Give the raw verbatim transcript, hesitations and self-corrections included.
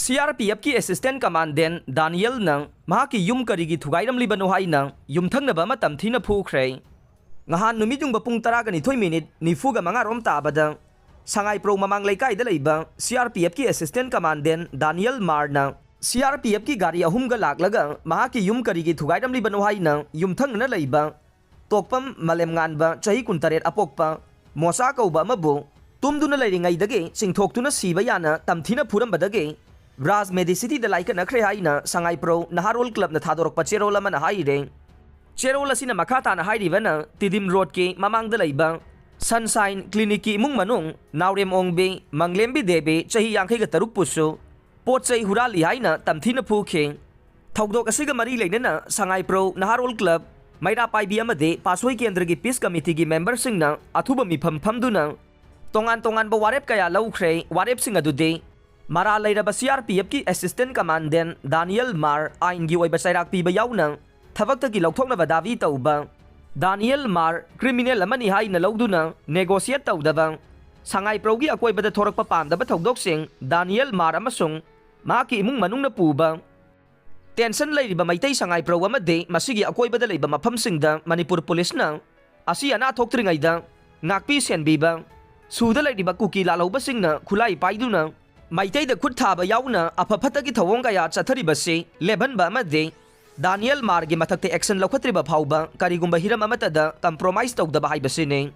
ꯁꯤ R P ꯑꯦꯐꯀꯤ assistant commandant ꯗꯥꯅꯤꯌꯦꯜꯅ ꯃꯍꯥꯛꯀꯤ ꯌꯨꯝ ꯀꯔꯤꯒꯤ ꯊꯨꯒꯥꯏꯔꯝꯂꯤꯕꯅꯣ ꯍꯥꯏꯅ ꯌꯨꯝꯊꯪꯅꯕ ꯑꯃ ꯇꯝꯊꯤꯅ ꯐꯨꯈ꯭ꯔꯦ꯫ ꯉꯍꯥꯟ ꯅꯨꯃꯤꯠꯌꯨꯡꯕ ꯄꯨꯡ ꯇꯔꯥꯒ ꯅꯤꯊꯣꯏ ꯃꯤꯅꯤꯠ ꯅꯤꯐꯨꯒ ꯃꯉꯥꯔꯣꯝ ꯇꯥꯕꯗ ꯁꯉꯥꯏꯄ꯭ꯔꯧ ꯃꯃꯥꯡ ꯂꯩꯀꯥꯏꯗ ꯂꯩꯕ ꯁꯤ ꯑꯥꯔ ꯄꯤ ꯑꯦꯐꯀꯤ ꯑꯦꯁꯤꯁꯇꯦꯟ ꯀꯃꯥꯟꯗꯦꯟ ꯗꯥꯅꯤꯌꯦꯜ ꯃꯥꯔꯅ ꯁꯤ ꯑꯥꯔ ꯄꯤ ꯑꯦꯐꯀꯤ ꯒꯥꯔꯤ ꯑꯍꯨꯝꯒ ꯂꯥꯛꯂꯒ ꯃꯍꯥꯛꯀꯤ ꯌꯨꯝ ꯀꯔꯤꯒꯤ ꯊꯨꯒꯥꯏꯔꯝꯂꯤꯕꯅꯣ ꯍꯥꯏꯅ ꯌꯨꯝꯊꯪꯅꯅ ꯂꯩꯕ ꯇꯣꯛꯄꯝ ꯃꯥꯂꯦꯝꯉꯥꯟꯕ, ꯆꯍꯤ ꯀꯨꯟꯇꯔꯦꯠ ꯑꯄꯣꯛꯄ, ꯃꯣꯆꯥ ꯀꯧꯕ ꯑꯃꯕꯨ ꯇꯨꯝꯗꯨꯅ ꯂꯩꯔꯤꯉꯩꯗꯒꯤ ꯆꯤꯡꯊꯣꯛꯇꯨꯅ ꯁꯤꯕ ꯌꯥꯅ ꯇꯝꯊꯤꯅ ꯐꯨꯔꯝꯕꯗꯒꯤ ꯔꯥꯖ ꯃꯦꯗꯤꯁꯤꯇꯤꯗ ꯂꯥꯏꯀꯠꯅꯈ꯭ꯔꯦ ꯍꯥꯏꯅ ꯁꯉꯥꯏꯄ꯭ꯔꯧ ꯅꯍꯥꯔꯣꯜ ꯀ꯭ꯂꯕꯅ ꯊꯥꯗꯣꯔꯛꯄ ꯆꯦꯔꯣꯜ ꯑꯃꯅ ꯍꯥꯏꯔꯦ꯫ ꯆꯦꯔꯣꯜ ꯑꯁꯤꯅ ꯃꯈꯥ ꯇꯥꯅ ꯍꯥꯏꯔꯤꯕꯅ, ꯇꯤꯗꯤꯝ ꯔꯣꯗꯀꯤ ꯃꯃꯥꯡꯗ ꯂꯩꯕ ꯁꯟꯁꯥꯏꯟ ꯀ꯭ꯂꯤꯅꯤꯛꯀꯤ ꯏꯃꯨꯡ ꯃꯅꯨꯡ ꯅꯥꯎꯔꯦꯝ ꯑꯣꯡꯕꯤ, ꯃꯪꯂꯦꯝꯕꯤ ꯗꯦꯕꯤ, ꯆꯍꯤ ꯌꯥꯡꯈꯩꯒ ꯇꯔꯨꯛ ꯄꯨꯁꯨ ꯄꯣꯠ ꯆꯩ ꯍꯨꯔꯥꯜꯂꯤ ꯍꯥꯏꯅ ꯇꯝꯊꯤꯅ ꯐꯨꯈꯤ꯫ ꯊꯧꯗꯣꯛ ꯑꯁꯤꯒ ꯃꯔꯤ ꯂꯩꯅꯅ ꯁꯉꯥꯏꯄ꯭ꯔꯧ ꯅꯍꯥꯔꯣꯜ ꯀ꯭ꯂꯕ, ꯃꯩꯔꯥ ꯄꯥꯏꯕꯤ ꯑꯃꯗꯤ ꯄꯥꯁꯣꯏ ꯀꯦꯟꯗ꯭ꯔꯒꯤ ꯄꯤꯁ ꯀꯃꯤꯇꯤꯒꯤ ꯃꯦꯝꯕꯔꯁꯤꯡꯅ ꯑꯊꯨꯕ ꯃꯤꯐꯝ ꯐꯝꯗꯨꯅ ꯇꯣꯉꯥꯟ ꯇꯣꯉꯥꯟꯕ ꯋꯥꯔꯦꯞ ꯀꯌꯥ ꯂꯧꯈ꯭ꯔꯦ꯫ ꯋꯥꯔꯦꯞꯁꯤꯡ ꯑꯗꯨꯗꯤ ꯃꯔꯥꯜ ꯂꯩꯔꯕ ꯁꯤ ꯑꯥꯔ ꯄꯤ ꯑꯦꯐꯀꯤ ꯑꯦꯁꯤꯁꯇꯦꯟ ꯀꯃꯥꯟꯗꯦꯟ ꯗꯥꯅꯤꯌꯦꯜ ꯃꯥꯔ ꯑꯥꯏꯟꯒꯤ ꯑꯣꯏꯕ ꯆꯩꯔꯥꯛ ꯄꯤꯕ ꯌꯥꯎꯅ ꯊꯕꯛꯇꯒꯤ ꯂꯧꯊꯣꯛꯅꯕ ꯗꯥꯕꯤ ꯇꯧꯕ, ꯗꯥꯅꯤꯌꯦꯜ ꯃꯥꯔ ꯀ꯭ꯔꯤꯃꯤꯅꯦꯜ ꯑꯃꯅꯤ ꯍꯥꯏꯅ ꯂꯧꯗꯨꯅ ꯅꯦꯒꯣꯁꯤꯌꯦꯠ ꯇꯧꯗꯕ, ꯁꯉꯥꯏꯄ꯭ꯔꯧꯒꯤ ꯑꯀꯣꯏꯕꯗ ꯊꯣꯔꯛꯄ ꯄꯥꯝꯗꯕ ꯊꯧꯗꯣꯛꯁꯤꯡ ꯗꯥꯅꯤꯌꯦꯜ ꯃꯥꯔ ꯑꯃꯁꯨꯡ ꯃꯍꯥꯛꯀꯤ ꯏꯃꯨꯡ ꯃꯅꯨꯡꯅ ꯄꯨꯕ, ꯇꯦꯟꯁꯟ ꯂꯩꯔꯤꯕ ꯃꯩꯇꯩ ꯁꯉꯥꯏꯄ꯭ꯔꯧ ꯑꯃꯗꯤ ꯃꯁꯤꯒꯤ ꯑꯀꯣꯏꯕꯗ ꯂꯩꯕ ꯃꯐꯝꯁꯤꯡꯗ ꯃꯅꯤꯄꯨꯔ ꯄꯨꯂꯤꯁꯅ ꯑꯁꯤ ꯑꯅꯥ ꯊꯣꯛꯇ꯭ꯔꯤꯉꯩꯗ ꯉꯥꯛꯄꯤ ꯁꯦꯟꯕꯤꯕ, ꯁꯨꯗ ꯂꯩꯔꯤꯕ ꯀꯨꯀꯤ ꯂꯥꯜꯍꯧꯕꯁꯤꯡꯅ ꯈꯨꯠꯂꯥꯏ ꯄꯥꯏꯗꯨꯅ ꯃꯩꯇꯩꯗ ꯈꯨꯠ ꯊꯥꯕ ꯌꯥꯎꯅ ꯑꯐ ꯐꯠꯇꯒꯤ ꯊꯧꯑꯣꯡ ꯀꯌꯥ ꯆꯠꯊꯔꯤꯕꯁꯤ ꯂꯦꯞꯍꯟꯕ ꯑꯃꯗꯤ ꯗꯥꯅꯤꯌꯦꯜ ꯃꯥꯔꯒꯤ ꯃꯊꯛꯇ ꯑꯦꯛꯁꯟ ꯂꯧꯈꯠꯇ꯭ꯔꯤꯕ ꯐꯥꯎꯕ ꯀꯔꯤꯒꯨꯝꯕ ꯍꯤꯔꯝ ꯑꯃꯠꯇꯗ ꯀꯝꯄ꯭ꯔꯣꯃꯥꯏꯁ ꯇꯧꯗꯕ ꯍꯥꯏꯕꯁꯤꯅꯤ꯫